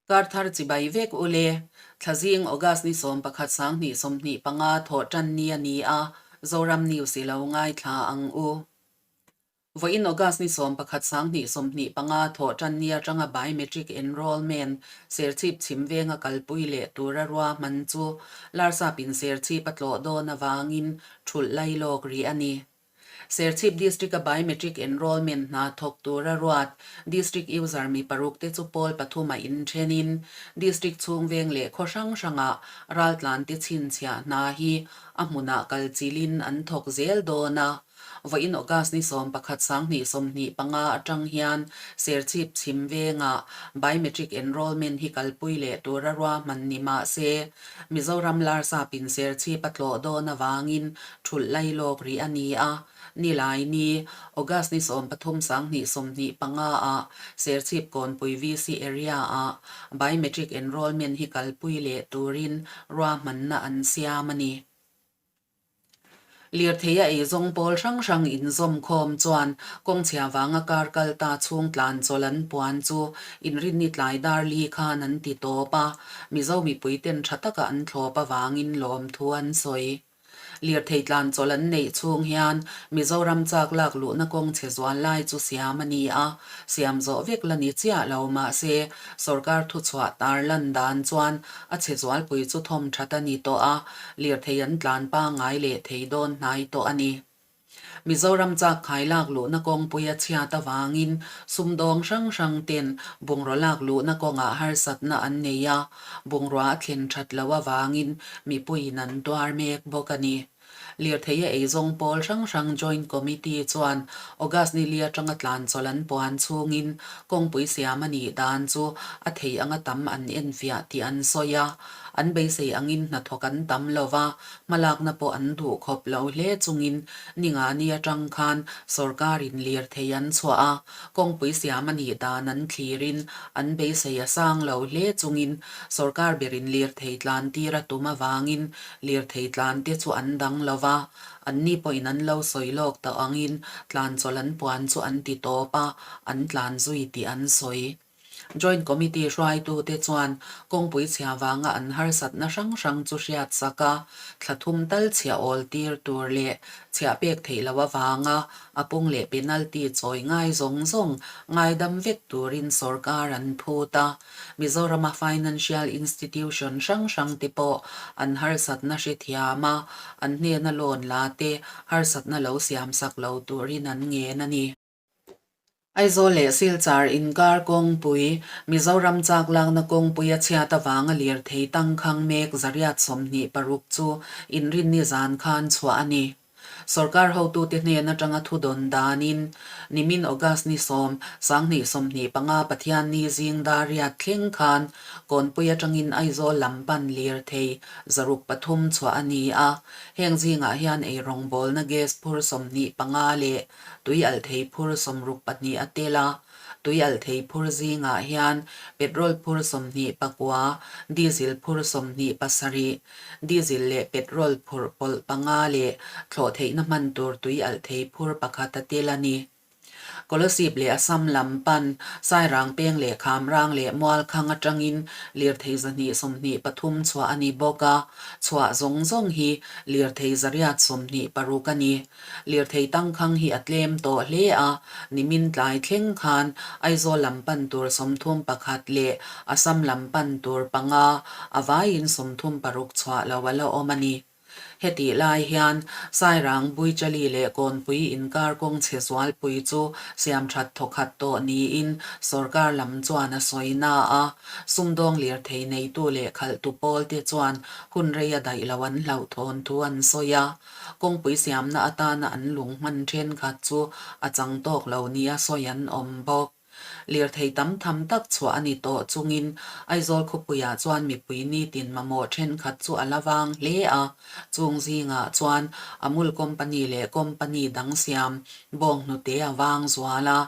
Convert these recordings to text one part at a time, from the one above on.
Karthar chibai vek u le. Thlazing August ni 11 2025 thawh tan ni a ni a, Zoram News i lo ngaithla ang u. Vawiin August ni 11 2025 thawh tan ni atanga Biometric Enrolment Serchhip chhim venga kalpui leh tura ruahman chu Larsapin Serchhip a tlawh dawn avangin thulh lailawk rih a ni. Serchhip District-a Biometric Enrolment hna thawk tura ruat District User mi paruk te chu pawl pathuma inthenin District chhung veng leh khaw hrang hrangah raltlante chhinchhiah hna hi a hmunah kal chilhin an thawk zel dawn a. Vawiin August ni 11 2025 atang hian Serchhip chhim vengah Biometric Enrolment hi kalpui leh tura ruahman ni mah se Mizoram Larsapin Serchhip a tlawh dawn avangin Thulh lailawk rih a ni a, Nilai ni, August ni 13 2025 ah Serchhip Kawnpui VC area ah Biometric Enrolment hi kalpui leh turin ruahmanna an siam a ni. Lirtheia eizawng pawl hrang hrang inzawm khawm chuan kawngchhia vanga kar kal ta chhung tlan chawlh an puan chu inrinni tlai dar li khan an ti tawp a, Mizo mipuiten tha taka an thlawp avangin lawmthu an sawi. Lirthei tlan chawlh an neih chhung hian Mizoram chak lak luhna kawng chhe zual lai chu siam a ni a, siam zawh vek la ni chiah lo mahse sorkar thuchhuah tar lan dan chuan a chhe zualpui chu thawm that a ni tawh a, lirthei an tlan pangngai leh thei dawn hnai tawh a ni. Mizoram chak khai lak luhna kawngpui a chhiat avangin sumdawng hrang hrang ten bungraw lak luhna kawngah harsatna an nei a, bungrua a thlen that loh avangin mipuiin an tuar mek bawk a ni. Lirtheia eizawng pawl hrang hrang Joint Committee chuan August ni li atanga tlan chawlh an puan chhungin kawngpui siam a nih dan chu a thei anga tam an enfiah tih an sawi a, an beisei angin hnathawk an tam lo va, Hmalakna pawh an duh khawp lo hle chungin Ningani atang khan sorkarin lirthei an chhuah a, kawngpui siam a nih dan an thlirin an beisei a sang lo hle chungin sorkar berin lirthei tlan tir a tum avangin lirthei tlan te chu an dang lo va, anni pawhin an lo sawi lawk tawh angin tlan chawlh an puan chu an ti tawp a, an tlan zui tih an sawi. Joint Committee hruaitute chuan kawngpui chhia vanga an harsatna hrang hrang chu hriat sak a, thla thum tal chhia awl tir tur leh chhiah pek theih loh avanga a pung leh penalty chawi ngai zawng zawng ngaidam vek turin sorkar an phut a. Mizorama financial institution hrang hrang te pawh an harsatna hrethiam a, an hnena loan la te harsatna lo siamsak lo turin an ngen a ni. Aizawl leh Silchar inkar kawngpui, Mizoram chak lakna kawngpui a chhiat avanga lirthei tangkhang mek 126 chu inrinni zan khan chhuah a ni. Sorkar hotute hnen atanga thudawn danin nimin August ni 10, 2025 Pathianni zing dar riat thleng khan kawnpui atangin Aizawl lam pan lirthei 103 chhuah a ni a. Heng zingah hian eirawngbawlna gas phur 25 leh Tui alh thei phur 62 a tel a, tui alh thei phur zingah hian petrol phur 29, diesel phur 27, diesel leh petrol phurh pawlh panga leh thlawh theihna hman tur tui alh thei phur pakhat a tel a ni. Kolasib leh Assam lam pan Sairang peng leh Khamrang leh Mualkhang atangin lirthei 123 chhuah a ni bawk a, chhuah zawng zawng hi lirthei 826 a ni. Lirthei tangkhang hi a tlem tawh hle a, nimin tlai thleng khan Aizawl lam pan tur 31 leh Assam lam pan tur panga a vaiin 36 chhuah lo a la awm a ni. Hetih lai hian Sairang Buichali leh Kawnpui inkar kawng chhe zualpui chu siamthat thawkhat tawh niin sorkar lam chuan a sawi na a, sumdawng lirthei neitu leh khalhtu pawlte chuan hun rei a daih lo an hlauhthawn thu an sawi a. Kawngpui siamna atana an lung hman thenkhat chu a chang tawk lo nia sawi an awm bawk. Lirthei tam tham tak chhuah a ni tawh chungin Aizawl khawpuiah chuan mipui nitin mamawh thenkhat chu a la vang hle a, chung zingah chuan Amul company leh company dang siam bawnghnute a vang zual a,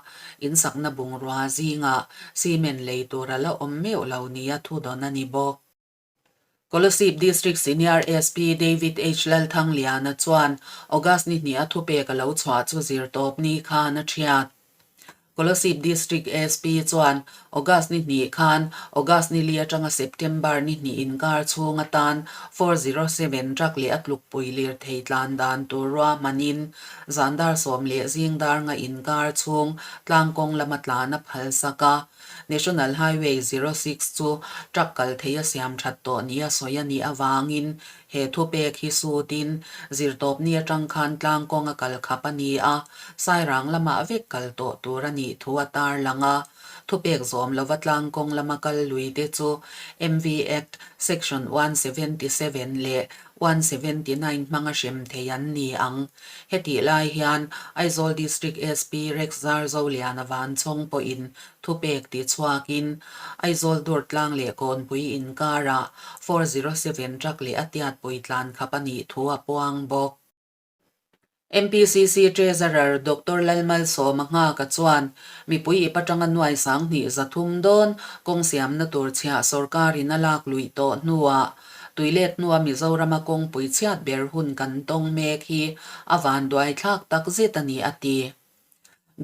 insakna bungrua zingah cement lei tur a la awm meuh lo nia thudawn a ni bawk. Kolasib District Senior SP David H. Lalthangliana chuan August ni hnih a thupek a lo chhuah chu zirtawp ni khan a thiat. Kolasib District SP chuan August ni hnih khan August ni li atanga September ni hnih inkar chhung atan 407 truck leh a tlukpui lirthei tlan dan tur ruahmanin zan dar sawm leh zing dar nga inkar chhung tlangkawng lama tlan a phalsak a. National Highway 06 chu truck kal thei a siam that tawh nia sawi a nih avangin He thupek hi sutin zirtawpni atang khan tlangkawng a kal khap a ni a, Sairang lamah vek kal tawh tur a nih thu a tarlang a. Thupek zawm lova tlangkawng lama kal lui te chu MV Act Section 177 leh 179 hmanga hrem thei an ni ang. Hetih lai hian Aizawl District SP Rex Zarzoliana Vanchhawng pawhin Thupek ti chhuakin Aizawl Durtlang leh Kawnpui inkarah 407 truck leh a tiatpui tlan khap a nih thu a puang bawk. MPCC Treasurer Doctor Lalmalsawma Nghaka chuan mipui ip atanga nuai 2000 dawn kawng siamna tur chhiah sorkarin a lak luih tawh hnuah tuilet hnua Mizorama kawngpui chhiat ber hun kan tawng mek hi a vanduai thlak takzet a ni a ti.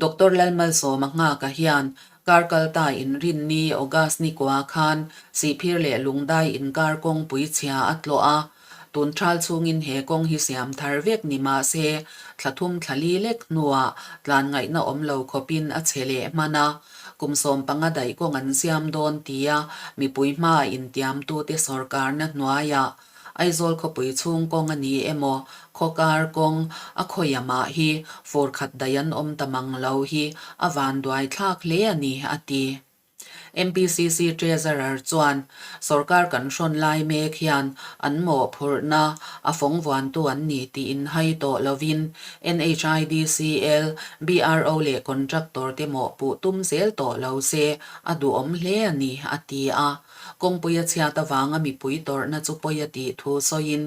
Doctor Lalmalsawma Nghaka hian kar kalta inrinni August ni kua khan Sihphir leh Lungdai inkar kawngpui chhia a tlawh a, tun thal chhungin he kawng hi siam thar vek ni mah se thla thum thla li lek hnuah tlan ngaihna awm lo khawpin a chhe leh hman a, kum 15 daih kawng an siam dawn tia mipui hmaa intiamtute sawrkarna hnuaiah Aizawl khawpui chhung kawng a ni emaw, khawkar kawng a khawia mah hi fur khat daih an awm ta mang lo hi a vanduai thlak hle a ni, a ti. MPCC Treasurer chuan sorkar kan hrawn lai mek hian an mawhphurhna a fawng vuantu an ni tih inhai tawh lovin NHIDCL, BRO leh contractor te mawhpuh tum zel tawh lo se a duhawm hle a ni, a ti a. Kawngpui a chhiat avanga mipui tawrhna chu pawi a tih thu sawiin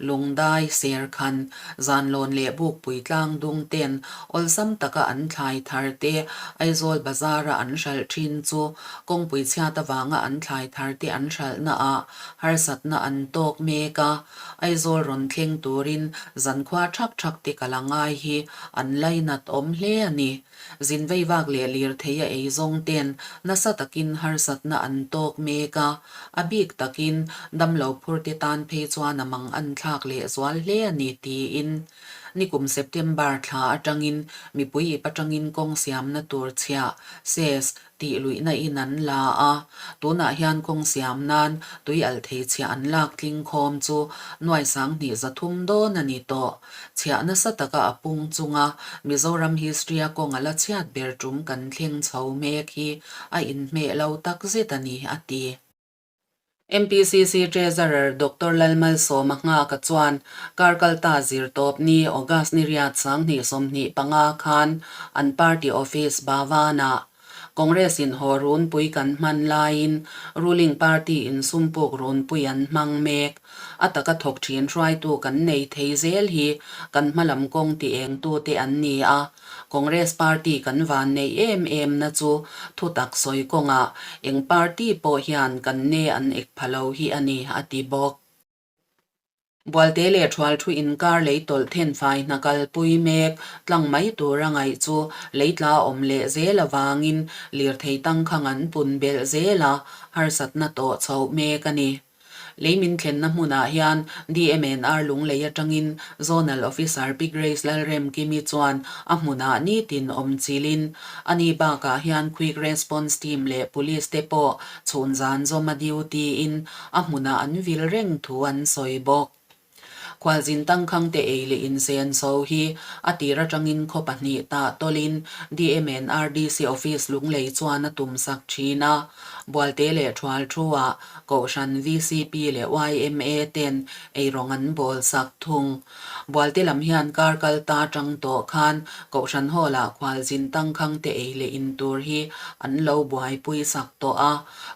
Lungdai, Serkhan, Zanlawn leh Bukpui tlang dung ten awlsam taka an thlai thar te Aizawl Bazar-a an hralh thin chu kawngpui chhiat avanga an thlai thar te an hralhna ah harsatna an tawk mek a, Aizawl rawn thleng turin zankhua thak thak te kal a ngai hi an lainat awm hle a ni. Zin veivak leh lirthei a ei zawng ten nasa takin harsatna an tawk mek a, a bik takin damlo phurte tan phei chuan a mang an thlak leh zual hle a ni tiin nikum September thla atangin mipui ip atangin kawng siamna tur chhiah, cess, tih luihna in an la a, tunah hian kawng siam nan tui alh thei chhiah an lak tling khawm chu nuai 2300 dawn a ni tawh. Chhiah nasa taka a pung chunga Mizoram history-a kawng a la chhiat ber tum kan thleng chho mek hi a inhmeh lo takzet a ni, a ti. MPCC Treasurer Doctor Lalmalsawma Nghaka chuan kar kalta zirtawp ni August ni riat 2025 khan an party office Bhavan-ah Congress in haw runpui kan hman laiin ruling party in sumpuk runpui an hmang mek. A taka thawk thin hruaitu kan nei thei zel hi kan hmalam kawng ti engtute an ni a. Congress party kan van neih em em na chu thutak sawi kawngah eng party pawh hian kan ne an ek pha lo hi a ni, a ti bawk. Bualte leh Thual thu inkar lei tawlh then fai hna kalpui mek tlang mai tura ngaih chu lei tla awm leh zel avangin lirthei tangkhang an pun belh zel a, harsatna tawh chhoh mek a ni. Lei min thlenna hmunah hian DMNR Lunglei atangin Zonal Officer Pi Grace Lalremkimi chuan a hmunah nitin awm chilin ani bakah hian Quick Response Team leh Police te pawh chhun zan zawm a duty in a hmunah an vil reng thu an sawi bawk. Khualzin tangkhang te ei leh insen so hi a tir atangin khaw pahnih tah tawlin DMNRDC office Lunglei chuan a tum sak thin a. Bualte leh Thual thu-ah Kohhran VCP leh YMA ten eirawng an bawl sak thung. Bualte lam hian kar kal ta tang tawh khan Kohhran Hall-ah khualzin tangkhang te ei leh in tur hi an lo buaipui sak tawh a.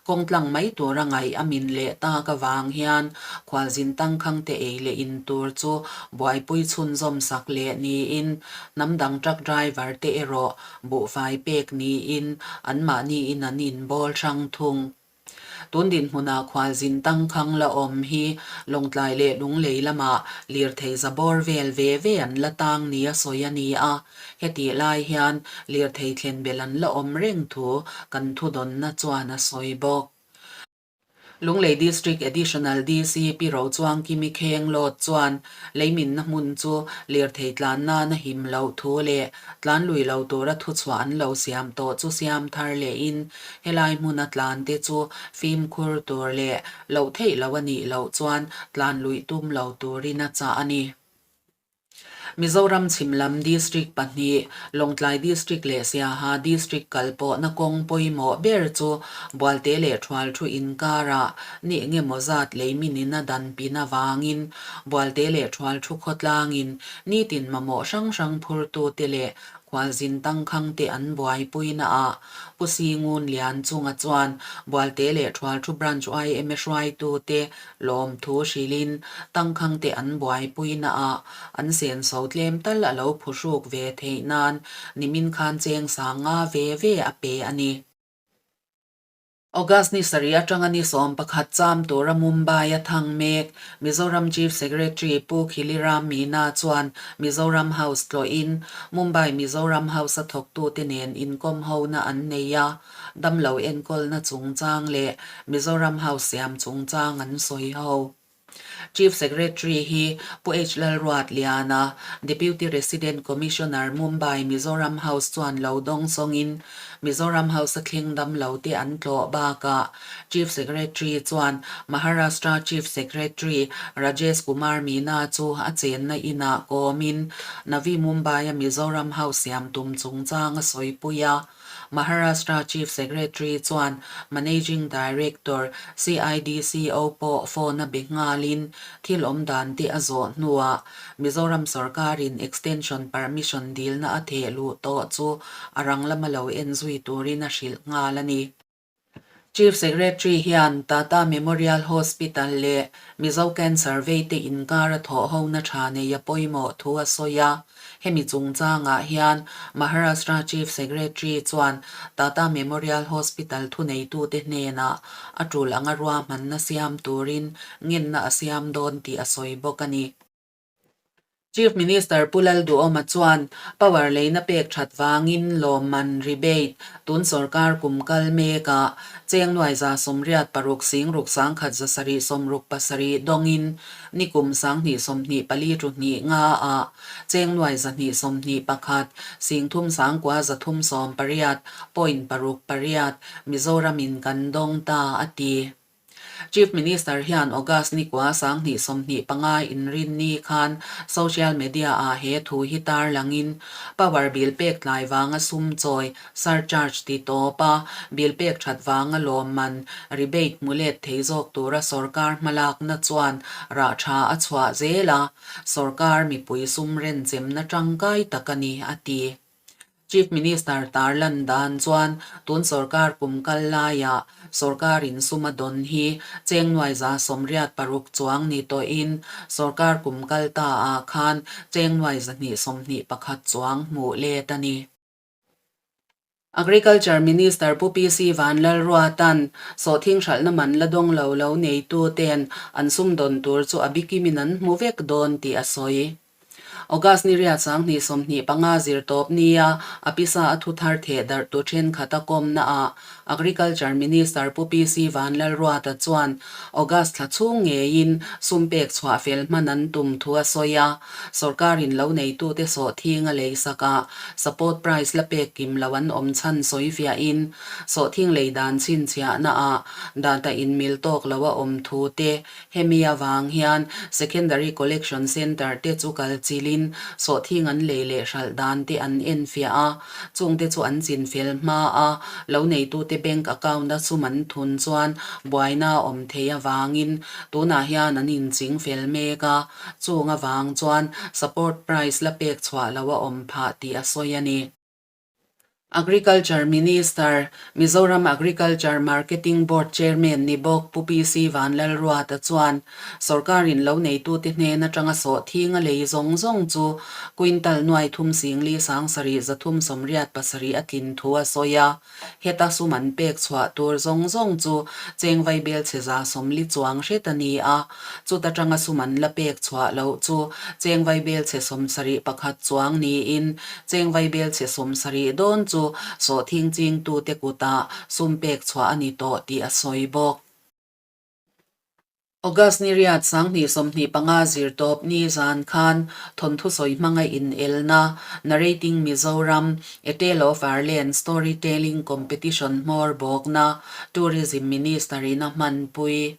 Kawng tlang mai tura ngaih a min leh tak avang hian khualzin tangkhang te ei leh in tur chu buaipui chhunzawm sak leh niin hnam dang truck driver te erawh buhfai pek niin anmahniin an inbawl hrang thung. Tun dinhmunah khualzin tangkhang la awm hi Lawngtlai leh Lunglei lamah lirthei za bawr vel ve ve an la tang nia sawi a ni a. Hetih lai hian lirthei thlen belh an la awm reng thu kan thudawnna chuan a sawi bawk. Lunglei District Additional DC Pi Rochuangkimi Khenglawt chuan leiminna hmun chu lirthei tlan nana him loh thu leh tlan lui lo tura thuchhuah an lo siam tawh chu siam thar lehin helai hmuna tlan te chu fimkhur tur leh loh theih loh a nih loh chuan tlan luih tum lo turin a chah a ni. Mizoram chhim lam District pahnih, Lawngtlai District leh Siaha District kal pawhna kawng pawimawh ber chu Bualte leh Thualthu inkarah ni engemaw zat leimin in a dan pin avangin Bualte leh Thualthu khawtlangin nitin mamawh hrang hrang phurtute leh khualzin tangkhangte an buaipuina ah Pu Singun Lianchunga chuan Bualte leh Thualthu Branch yma hruaitute Lawmthu hrilhin tangkhangte an buaipuina ah an senso tlem tal a lo phuhruk ve theih nan nimin khan cheng sang nga ve ve a pe a ni. August ni sarih atanga ni 11 cham tura Mumbai a thang mek Mizoram Chief Secretary Pu Khiliram Meena chuan Mizoram House tlawhin Mumbai Mizoram House a thawktute nen inkawm hona an nei a. Damlo enkawlna chungchang leh Mizoram House siam chungchang an sawi ho. Chief Secretary hi Pu H Lalruatliana, Deputy Resident Commissioner Mumbai Mizoram House chuan lo dawng sawngin Mizoram House a thleng damlo te an tlawh bakah Chief Secretary chuan Maharashtra Chief Secretary Rajesh Kumar Meena chu a chenna inah kawmin Navi Mumbai-a Mizoram House siam tum chungchang a sawipui a. Maharashtra Chief Secretary chuan Managing Director CIDCO pawh phone a be nghalin thil awm dan te a zawh hnuah Mizoram sorkarin extension permission dilna a theh luh tawh chu a rang lama lo en zui turin a hrilh nghal a ni. Chief Secretary hian Tata Memorial Hospital leh Mizo Cancer veite inkar a thawh hona tha nei a pawimawh thu a sawi a. Hemi chungchangah hian Maharashtra Chief Secretary chuan Tata Memorial Hospital thuneitute hnenah a tul anga ruahmanna siam turin ngenna a siam dawn tih a sawi bawk a ni. Chief Minister Pu Lalduhoma chuan power leina pek that vangin lawmman, rebate, tun sorkar kum kal mekah cheng nuai 86 sing ruk 1,167 dawngin nikum 2024 tu hnih nga ah cheng nuai 221 sing 3 9 318 point paruk pariat Mizoramin kan dawng ta a ti. Chief Minister hian August ni kua 2025 inrinni khan social media ah he thu hi tarlangin power bill pek tlai vanga sum chawi, surcharge ti tawp a, bill pek that vanga lawmman, rebate hmu let thei zawk tura sorkar hmalakna chuan rah tha a chhuah zel a, sorkar mipui sum renchemna tangkai tak a ni, a ti. Chief Minister tarlan dan chuan tun sorkar kum kal laiah sorkar in sum a dawn hi cheng nuai 86 chuang ni tawhin sorkar kum kal ta ah khan cheng nuai 221 chuang hmuh let a ni. Agriculture Minister Pu PC Vanlalruatan sawhthing hralhna man la dawng lo lo neitu ten an sum dawn tur chu a bikimin an hmu vek dawn tih a sawi. August ni riat 2025 zir tawp nia a pisa a thu thar theh darh tu thenkhat a kawmna ah Agriculture Minister Pu PC Vanlalruata chuan August thla chhung ngeiin sum pek chhuah fel hman an tum thu a sawi a, sorkarin lo neitute sawhthing a leisak ah support price la pek kim lo an awm chhan sawi fiahin sawhthing lei dan chhinchhiahna ah data inmil tawk lo a awm thu te Hemi avang hian Secondary Collection Centre te chu kal chilin sawhthing an lei leh hralh dan te an enfiah a, chungte chu an chin fel hma a, lo neitute bank account a sum an thun chuan buaina a awm thei avangin tunah hian an inching fel mek a, chung avang chuan support price la pek chhuah lo a awm phah tih a sawi a ni. Agriculture Minister, Mizoram Agriculture Marketing Board Chairman ni bawk Pu PC Vanlalruata chuan sorkarin lo neitute hnen atanga sawhthing a lei zawng zawng chu quintal nuai thum singli 70 387 a tlin thu a sawi a. Heta sum an pek chhuah tur zawng zawng chu cheng vaibel chhe 40 chuang hret a ni a, chuta tanga sum an la pek chhuah loh chu cheng vaibel chhe 71 chuang niin cheng vaibel chhe 70 dawn chu sawhthing chingtute kutah sum pek chhuah a ni tawh tih a sawi bawk. August ni riat 2025 zirtawp ni zan khan thawnthu sawi hmanga inelna, Narrating Mizoram, A Tale of Our Land Storytelling Competition hmawr bawkna Tourism Minister in a hmanpui.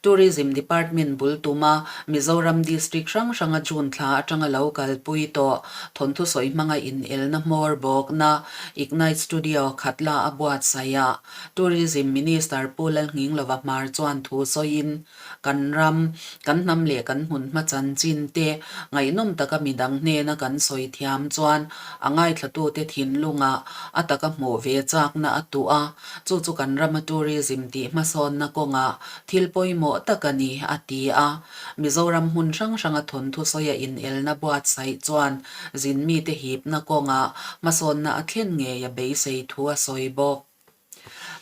Tourism Department bul tuma Mizoram District hrang hranga June thla atanga lo kalpui tawh thawnthu sawi hmanga inelna hmawr bawkna Ignite Studio khatla a buatsaih a. Tourism Minister Pu Lalnghinglova Hmar chuan thu sawiin, Kan ram, kan hnam leh kan hmunhma chanchin te ngaihnawm taka midang hnena kan sawi thiam chuan a ngaithlatute thinlungah a taka hmuh ve chakna a tuh a, chu chu kan rama tourism tih hmasawnna kawngah thil pawimawh tak a ni, a ti a. Mizoram hmun hrang hranga thawnthu sawia inelna buatsaih chuan zinmite hipna kawngah hmasawnna a thlen ngei a beisei thu a sawi bawk.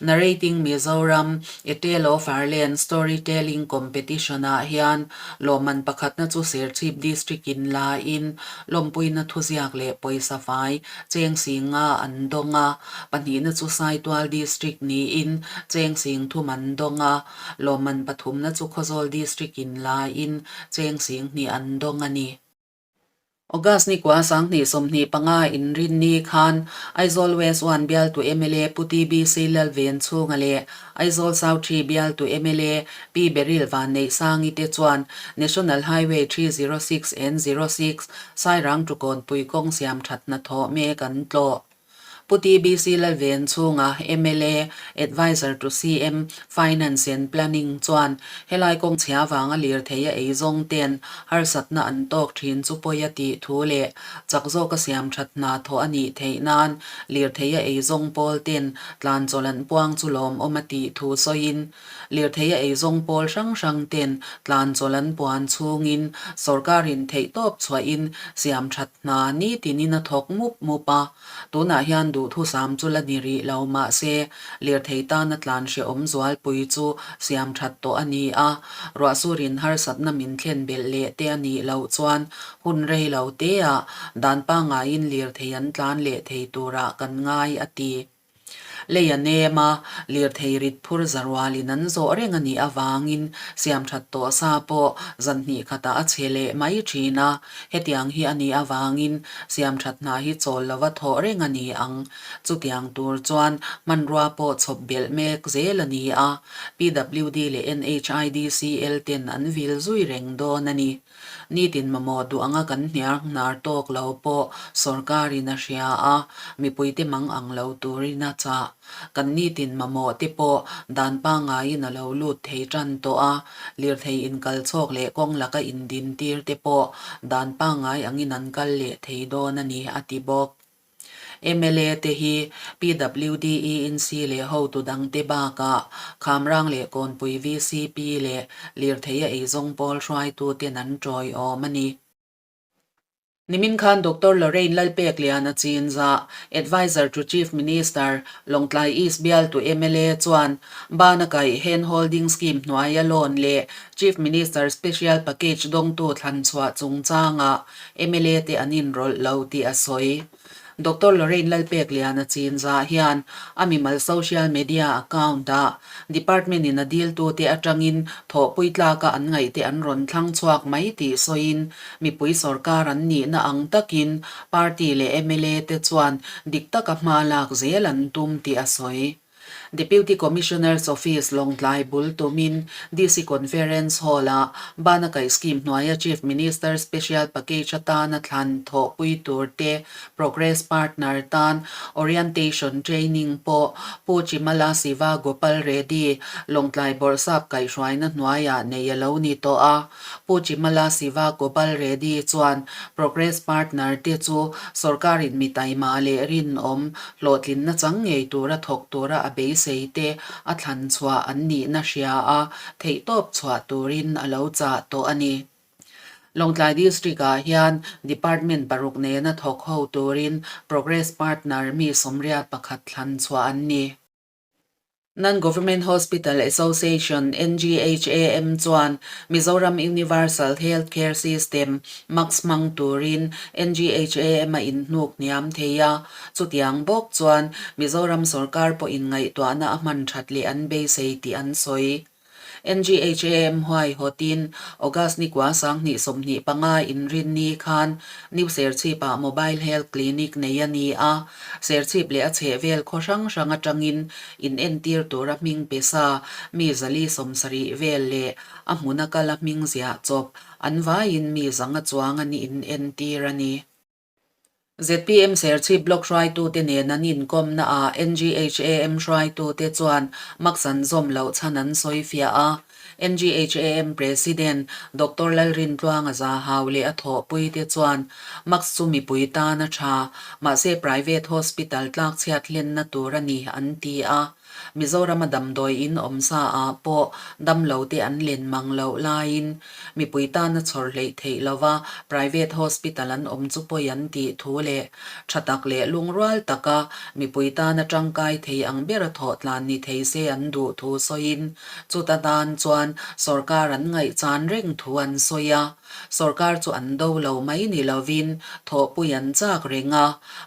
Narrating Mizoram, A Tale of Our Land Storytelling Competition-ah hian lawmman pakhatna chu Serchhip District in laiin lawmpuina thuziak leh pawisa fai cheng sing nga an dawng a, pahnihna chu Saitual District niin cheng sing thum an dawng a, Lawmman pathumna chu Khawzawl District in laiin cheng 2000 an dawng a ni. August ni kua 2025 inrinni khan Aizawl West One bialtu mla Pu TBC Lalvenchhunga leh Aizawl South Three bialtu mla Pi Beryl Vanneihsangi te chuan National Highway 306 N06 Sairang Tukawnpui kawng siam that hnathawh mek an tlawh. Pu TBC Lalvenchhunga, mla, Adviser to CM, Finance and Planning, chuan helai kawng chhia vanga lirthei a ei zawng ten harsatna an tawk thin chu pawi a tih thu leh chak zawka siam that hna thawh a nih theih nan lirthei a ei zawng pawl ten tlan chawlh an puang chu lawmawm a tih thu sawiin lirthei a ei zawng pawl hrang hrang ten tlan chawlh an puan chhungin sorkarin theihtawp chhuahin siam that Hna nitinin a thawk mup mup a, tunah hian duhthusam chu la ni rih lo mahse lirthei tana tlan hrehawm zualpui chu siam that tawh a ni a, ruahsurin harsatna min thlen belh leh te a nih loh chuan hun rei lo teah dan pangaiin lirthei an tlan leh thei turah kan ngai a ti. Lei a nem a, lirthei rit phur zarualin an zawh reng a nih avangin siamthat tawh sa pawh zan hnih khatah a chhe leh mai thin a, hetiang hi a nih avangin siamthat hna hi chawl lova thawh reng a ni ang. Chutiang tur chuan hmanrua pawh chhawp belh mek zel a ni a, PWD leh NHIDCL ten an vil zui reng dawn a ni. Nitin mamawh duh anga kan hniar hnar tawk lo pawh sorkarin a hria a, mipuite mang ang lo turin a chah. Kan nitin mamawh te pawh dan pangaiin a lo lut thei tan tawh a, lirthei inkal chhawk leh kawng laka indintir te pawh dan pangai angin an kal leh thei dawn a ni, a ti bawk. Mla te hi PWD ENC leh hotu dangte bakah Khamrang leh Kawnpui VCP leh lirthei a eizawng pawl hruaituten an tawiawm a ni. Nimin khan Doctor Lorraine Lalpekliana Chinzah, Adviser to Chief Minister, Lawngtlai East bialtu mla chuan Bana kaih Hand Holding Scheme hnuaia loan leh Chief Minister Special Package dawngtu thlanchhuah chungchangah Mla te an inrawlh lo tih a sawi. Doctor Lorraine Lalpekliana Chinzah hian a mimal social media account ah department in a diltute atangin thawhpui tlaka an ngaihte an rawn thlang chhuak mai tih sawiin mipui sorkar an nihna ang takin party leh mla te chuan dik taka hma lak zel an tum tih a sawi. Deputy Commissioner's Office Lawngtlai bul tumin DC Conference Hall-ah Bana Kaih Scheme hnuaia Chief Minister Special Package atana thlan thawhpui tur te Progress Partner tan Orientation Training pawh Pu Chimala Siva Gopal Reddy Lawngtlai Bawrhsap kaihhruaina hnuaiah nei a lo ni tawh a. Pu Chimala Siva Gopal Reddy chuan Progress Partner te chu sorkarin mi taima leh rinawm hlawhtlinna chang ngei tura thawk tura a beisei te a thlan chhuah an nihna hria a, theihtawp chhuah turin a lo chah tawh a ni. Lawngtlai District-ah hian Department paruk nena thawk ho turin Progress Partner mi 81 thlan chhuah an ni. Non-Government Hospital Association, NGHAM, chuan Mizoram Universal Health Care System, MACS, hmang turin NGHAM a inhnuk hniam thei a. Chutiang bawk chuan Mizoram sorkar pawhin ngaihtuahna a hman that leh an beisei tih an sawi. NGHAM huaihawtin August ni kua 2025 inrinni khan New Serchhip-ah Mobile Health Clinic nei a ni a, Serchhip leh a chhehvel khaw hrang hrang atangin inentir tura hming pe sa mi 470 vel leh a hmuna kala hming ziah chawp an vaiin mi zanga chuang an inentir a ni. Zpm Serchhip Block hruaitute nen an inkawmna ah NGHAM hruaitute chuan mask an zawm loh chhan an sawi fiah a. NGHAM President Doctor Lalrintluanga Zahau leh a thawhpuite chuan mask chu mipui tan a tha, mahse private hospital tlakchhiat hlenna tur a ni an ti a. Mizorama damdawi in awm sa ah pawh damlo te an len mang loh laiin mipui tana chhawr hleih theih lova private hospital an awm chu pawi an tih thu leh tha tak leh lungrual taka mipui tana tangkai thei ang bera thawh tlan ni thei se an duh thu sawiin chuta tan chuan sorkar an ngaihchan reng thu an sawi a. Sorkar chu an do lo mai ni lovin thawhpui an chak reng a,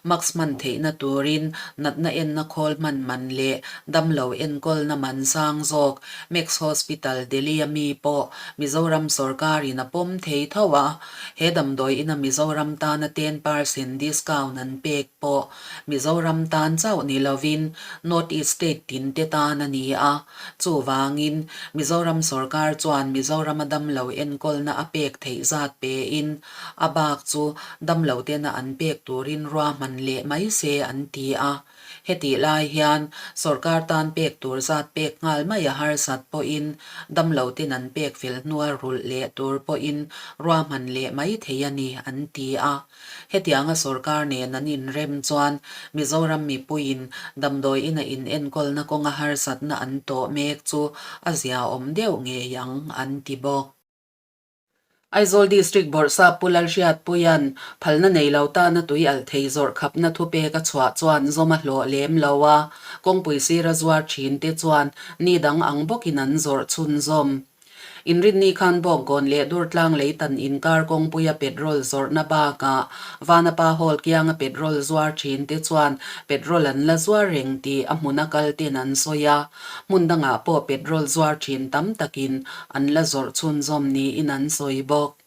mask hman theihna turin natna enna khawl hman man leh damlo enkawlna man sang zawk Max Hospital Delhi a mi pawh Mizoram sorkarin a pawm thei tho a, he damdawi ina Mizoram tana 10% discount an pek pawh Mizoram tan chauh ni lovin North East state tin te tan a ni a. Chuvangin, Mizoram sorkar chuan Mizorama damlo enkawlna a pek theih zat pein a bak chu damlo tena an pek turin ruahman leh mai se an ti a. Hetih lai hian sorkar tan pek tur zat pek nghal mai a harsat pawhin damlo ten an pek fel hnua rulh leh tur pawhin ruahman leh mai thei a ni an ti a. Hetianga sorkar nen an inrem chuan Mizoram mipuiin damdawi ina inenkawlna kawnga harsatna an tawh mek chu a ziaawm deuh ngei ang an ti bawk. Aizawl District Bawrhsap Pu Lalhriatpuia'n phalna nei lo tana tui alh thei zawrh khapna thupek a chhuah chuan zawm a hlawh lem lo a, kawngpui sira zuar thin te chuan ni dang ang bawkin an zawrh chhunzawm. Inrinni khan Bawngkawn leh Durtlang leitan inkar kawngpuia petrol zawrhna bakah Vanapa Hall kianga petrol zuar thin te chuan petrol an la zuar reng tih a hmuna kal ten an sawi a. Hmun dangah pawh petrol zuar thin tam takin an la zawrh chhunzawm niin an sawi bawk.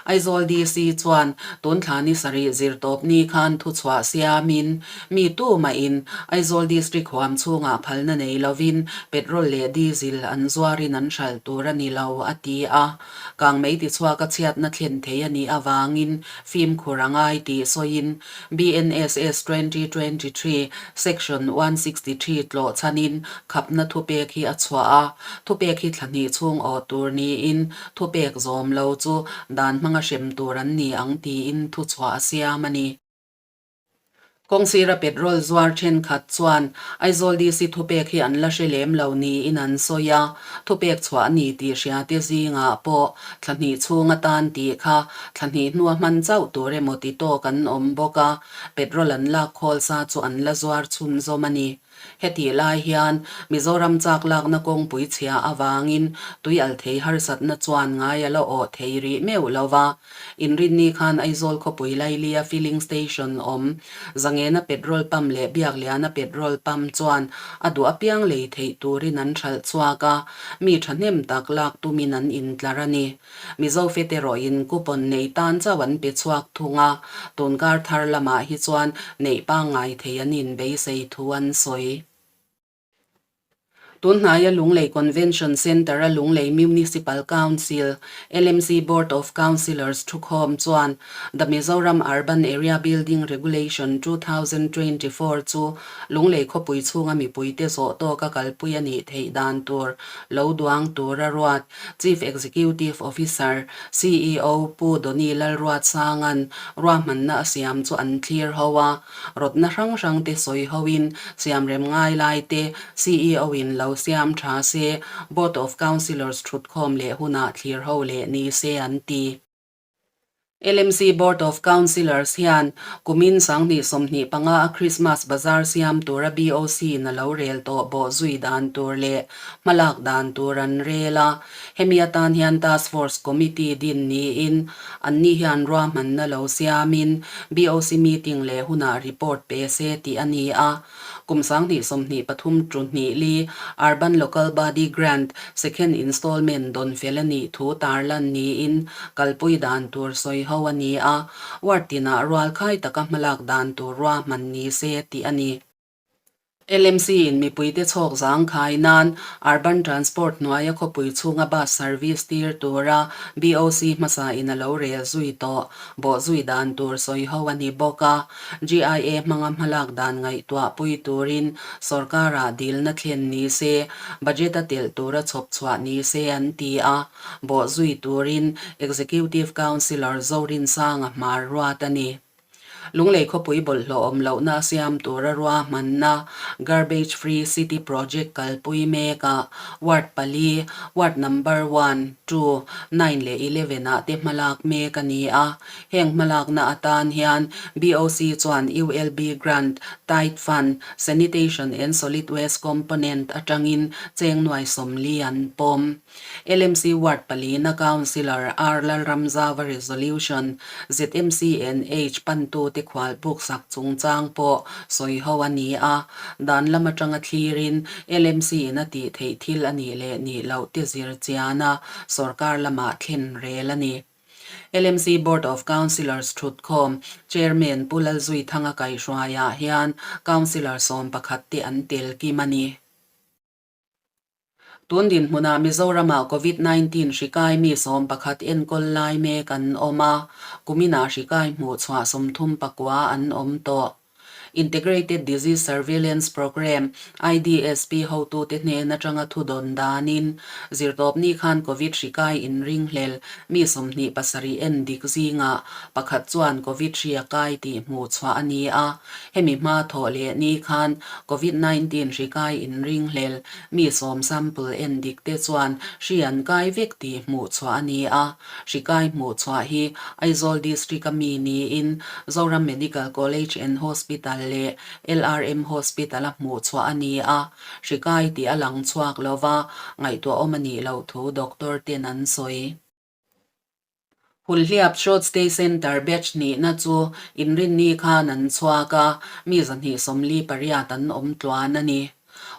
Aizawl DC chuan tun thla ni sarih zirtawp ni khan thuchhuah siamin mi tumahin Aizawl District huam chhungah phalna nei lovin petrol leh diesel an zuarin an hralh tur a ni lo, a ti a. Kangmei tichhuaka chhiatna thlen thei a nih avangin fimkhur a ngai tih sawiin BNSS 2023 Section 163 tlawh chhanin khapna thupek hi a chhuah a, thupek hi thla hnih chhung awh tur niin thupek zawm lo chu dan hmanga hrem tur an ni ang tiin thuchhuah a siam a ni. Kawngsira petrol zuar thenkhat chuan Aizawl DC thupek hi an la hre lem lo niin an sawi a, thupek chhuah a ni tih hria te zingah pawh thla hnih chhung atan tih kha thla hnih hnua hman chauh tur emaw ti tawk an awm bawk a, petrol an lak khawl sa chu an la zuar chhunzawm a ni. Hetih lai hian Mizoram chak lakna kawngpui chhia avangin tui al thei harsatna chuan ngai a la awh thei rih meuh lo va. Inrinni khan Aizawl khawpui Lailia Filling Station awm Zangena petrol pump leh Biakliana petrol pump chuan a duh apiang lei theih turin an hralh chhuak a, mi thahnem tak lak tumin an intlar a ni. Mizo fete erawhin coupon nei tan chauh an pe chhuak thung a, tunkar thar lamah hi chuan neih pangngai thei an inbeisei thu an sawi. Tunhnaia Lunglei Convention Centre-a Lunglei Municipal Council, LMC Board of Councillors thukhawm chuan The Mizoram Urban Area Building Regulation 2024 chu Lunglei khawpui chhunga mipuite zawh tawka kalpui a nih theih dan tur lo duang tura ruat Chief Executive Officer, CEO, Pu Donny Lalruatsanga'n ruahmanna a siam chu an thlir ho a. Rawtna hrang hrang te sawi hoin siamrem ngai lai te CEO in lo siam tha se, Board of Councillors thutkhawm leh hunah thlir ho leh ni se an ti. LMC Board of Councillors hian kumin 2025 a Christmas Bazaar siam tura BOC in a lo rel tawh bawh zui dan tur leh hmalak dan tur an rel a. Hemi atan hian Task Force Committee din niin anni hian ruahmanna lo siamin BOC meeting leh hunah report pe se tih a ni a. Kum 2023 tu hnih li Urban Local Body Grant second installment dawn fel a nih thu tarlan niin kalpui dan tur sawi ho a ni a, ward tinah rualkhai taka hmalak dan tur ruahman ni se tih a ni. LMC in mipuite chhawk zang khai nan Urban Transport hnuaia khawpui chhunga bus service tir tura BOC hmasa in a lo rel zui tawh bawh zui dan tur sawi ho a ni bawk a. GIA hmanga hmalak dan ngaihtuah pui turin sorkarah dilna thlen ni se, budget a telh tura chhawp chhuah ni se an ti a, bawh zui turin Executive Councillor Zorinsanga hmar ruat a ni. Lunglei khawpui bawlhhlawh awm lohna a siam tura ruahmanna Garbage Free City Project kalpui mekah Ward pali, Ward Number one, two, nine leh 11 ah te hmalak mek a ni a. Heng hmalakna atan hian BOC chuan ULB Grant, Tithe Fund, Sanitation and Solid Waste Component atangin cheng nuai 40 an pawm. LMC Ward palina Councillor R Lalramzava Resolution ZMCNH pantute khual buksak chungchang pawh sawi ho a ni a, dan lam atanga thlirin LMC in a tih theih thil a nih leh nih loh te zir chian a, sorkar lamah thlen rel a ni. LMC Board of Councillors thutkhawm Chairman Pu Lalzuithanga kaihhruaiah hian Councillor 11 te an tel kim a ni. Tun dinhmunah Mizoramah Covid 19 hri kai mi 11 enkawl lai mek an awm a, kuminah hri kai hmuhchhuah 39 an awm tawh. Integrated Disease Surveillance Programme, IDSP, hotute hnen atanga thudawn danin, zirtawpni khan Covid hri kai inringhlel mi 27 en dik zingah pakhat chuan Covid hri a kai tih hmuhchhuah a ni a. Hemi hma thawh leh ni khan Covid 19 hri kai inringhlel mi sawm sample en dik te chuan hri an kai vek tih hmuh chhuah a ni a. Hri kai hmuh chhuah hi Aizawl District a mi niin Zoram Medical College and Hospital leh LRM Hospital a hmuh chhuah a ni a. Hri kai tih a lang chhuak lova ngaihtuahawm a nih loh thu doctor ten an sawi. Hulhliap Short Stay Centre batch hnihna chu Inrinni khan an chhuak a, mi 248 an awm tluan a ni.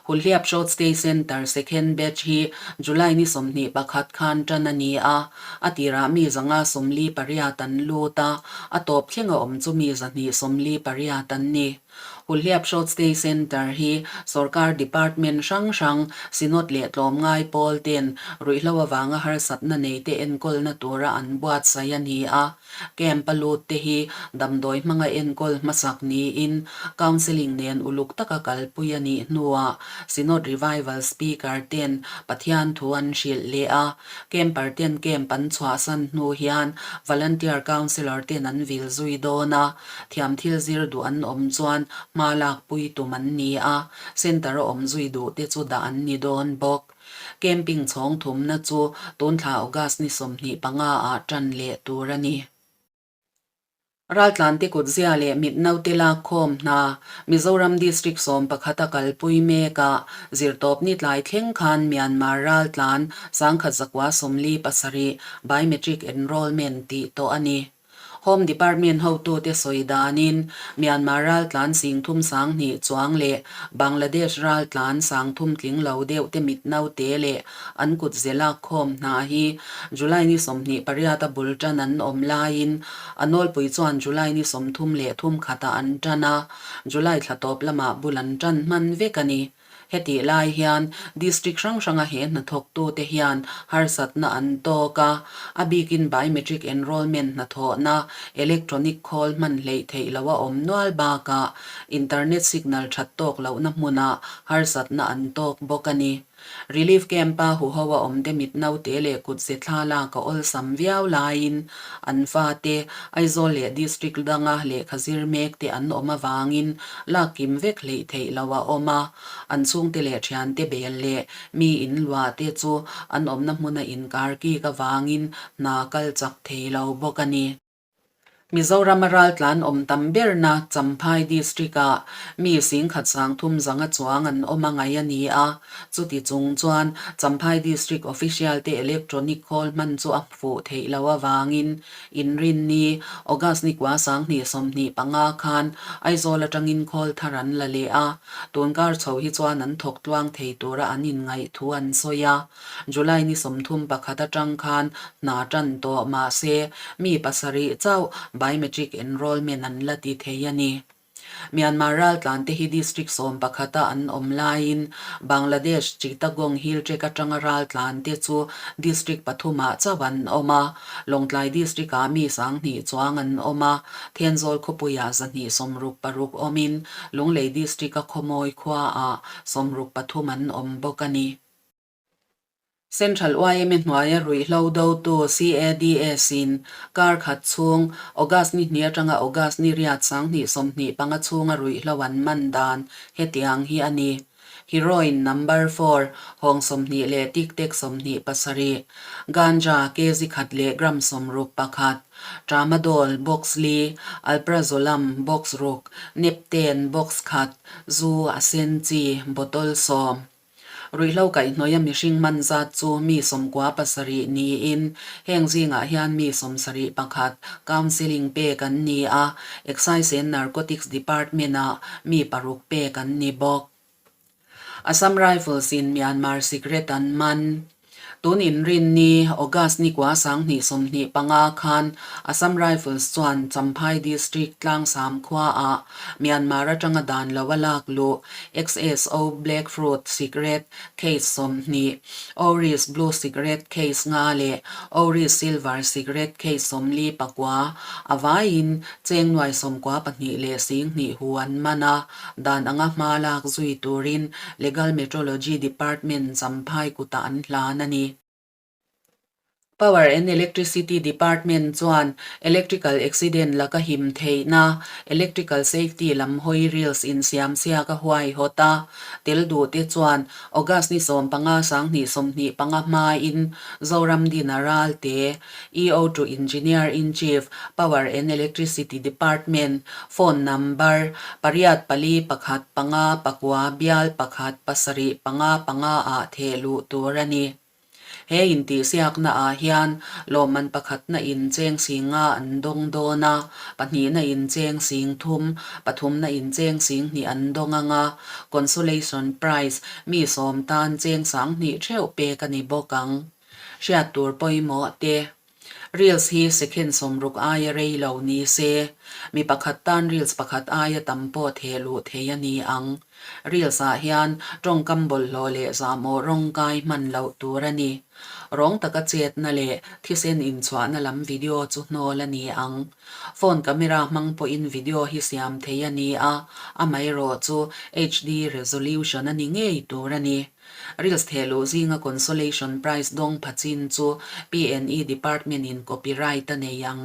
Hulhliap Short Stay Centre second batch hi July ni 21 khan tan a ni a, a tirah mi 548 an lut a, a tawp thleng a awm chu mi 248 an ni. Hulhliap Short Stay Centre hi sorkar department hrang hrang, Synod leh tlawmngai pawl ten ruihhlo avanga harsatna neite enkawlna tura an buatsaih a ni a. Camp a lut te hi damdawi hmanga enkawl hmasak niin counselling nen uluk taka kalpui a nih hnuah Synod Revival Speaker ten Pathian thu an hrilh leh a. Camper ten camp an chhuahsan hnu hian volunteer counsellor ten an vil zui dawn a. Thiam thil zir duh an awm chuan hma lakpui tum an ni a, centre a awm zui duh te chu dah an ni dawn bawk. Camping chhawng thumna chu tun thla August ni 25 ah tan leh tur a ni. Raltlante kutzia leh mit naute lak khawm hna Mizoram District 11 a kalpui mek a, zirtawpni tlai thleng khan Myanmar raltlan 1147 biometric enrollment tih tawh a ni. Home Department hotute sawi danin Myanmar raltlan 30 20 chuang leh Bangladesh raltlan 30 tling lo deuh te mit naute leh an kut ze lak khawm hna hi July ni 28 a bul tan an awm laiin a nawlpui chuan July ni 33 khatah an tan a, July thla tawp lamah bul an tan hman vek a ni. Hetih lai hian District hrang hranga he hnathawktute hian harsatna an tawk a, a bikin biometric enrolment hnathawhna electronic khawl hman hleih theih loh a awm nual bakah internet signal that tawk lohna hmunah harsatna an tawk bawk a ni. Relief camp-a huho a awmte mit naute leh kutze thla lak a awlsam viau laiin an fate Aizawl leh District danga lehkha zir mek te an awm avangin lak kim vek hleih theih loh a awm a, an chhungte leh thiante bel leh mi in luah te chu an awmna hmuna inkar kik avangin hna kal chak thei lo bawk a ni. Mizoram a raltlan awm tam berna Champhai District-ah mi singkhat sangthum zanga chuang an awm a ngaih a ni a, chuti chung chuan Champhai District Official te electronic khawl hman chu a fuh theih loh avangin Inrinni, August ni kua 2025 khan Aizawl atangin khawl thar an la leh a, tunkar chho hi chuan an thawk tluang thei tura an inngaih thu an sawi a. July ni 31 atang khan hna tan tawh mah se mi pasarih chauh biometric enrolment an la ti thei a ni. Myanmar raltlan te hi district 11 a an awm laiin Bangladesh Chittagong Hill Tract atanga raltlan te chu district pathumah chauh an awm a, Lawngtlai district ah mi 2000 chuang an awm a, Thenzawl khawpuiah 166 awmin Lunglei district a Khawmawi khuaah 63 an awm bawk a ni. Central yma hnuaia ruihhlo dotu CADS-in kar khat chhung August ni hnih atanga August ni riat 2025 chhunga ruihhlo an man dan hetiang hi a ni. Heroin number four hawng 20 leh tik tek 27, ganja kg khat leh gram 61, tramadol box li, alprazolam box ruk, nepten box khat, zu a sen chi bottle sawm. Ruihhlo kaihhnawia mihring man zat chu mi 97 niin heng zingah hian mi 71 counselling pek an ni a, Excise and Narcotics Department-ah mi paruk pek an ni bawk. Assam Rifles in Myanmar sikret an man. Tun inrinni, August ni kua 2025 khan Assam Rifles chuan Champhai District Tlangsam khuaah Myanmar atanga dan lo a lak luh XSO Black Fruit Cigarette Case 20, Oris Blue Cigarette Case nga leh Oris Silver Cigarette Case 49 a vaiin cheng nuai 92 leh 20 hu an man a. Dan anga hma lak zui turin Legal Metrology Department Champhai kutah an hlan a ni. Power and Electricity Department chuan electrical accident laka him theihna electrical safety lam hawi reels insiam chhiak a huaihawt a, tel duh te chuan August ni 15 2025 hmain Zoram Dina Ralte, EO to Engineer-in-Chief, Power and Electricity Department, phone number, pariat pali pakhat panga pakua bial pakhat pasarih panga panga ah theh luh tur a ni. He intihsiakna ah hian lawmman pakhatna in cheng sing nga an dawng dawn a, pahnihna in cheng sing thum, pathumna in cheng sing hnih an dawng ang a, consolation prize mi sawm tan cheng 2000 theuh pek a ni bawk ang. Hriat tur pawimawh te. Reels hi second 60 aia rei lo ni se, mi pakhat tan reels pakhat aia tam pawh theh luh thei a ni ang. Reels ah hian tawngkam bawlhhlawh leh zahmawh rawngkai hman loh tur a ni. Rawng taka chetna leh thisen inchhuahna lam video chu hnawl a ni ang. Phone camera hmang pawhin video hi siam thei a ni a, amaherawh chu HD resolution a ni ngei tur a ni. Reels thehluh zinga consolation prize dawng pha chin chu PNE Department in copyright a nei ang.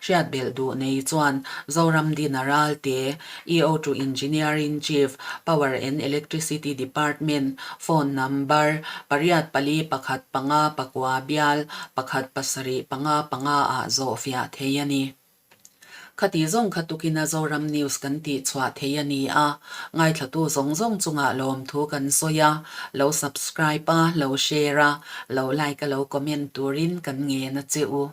Hriat belh duh nei chuan Zoram Dina Ralte, EO to Engineer-in-Chief, Power and Electricity Department, phone number, pariat pali pakhat panga pakua bial pakhat pasarih panga panga ah zawh fiah thei a ni. Khati zawng kha tukina Zoram News kan tih chhuah thei a ni a, ngaithlatu zawng zawng chungah lawmthu kan sawi a, lo subscribe a, lo share a, lo like a lo comment turin kan ngen a che u.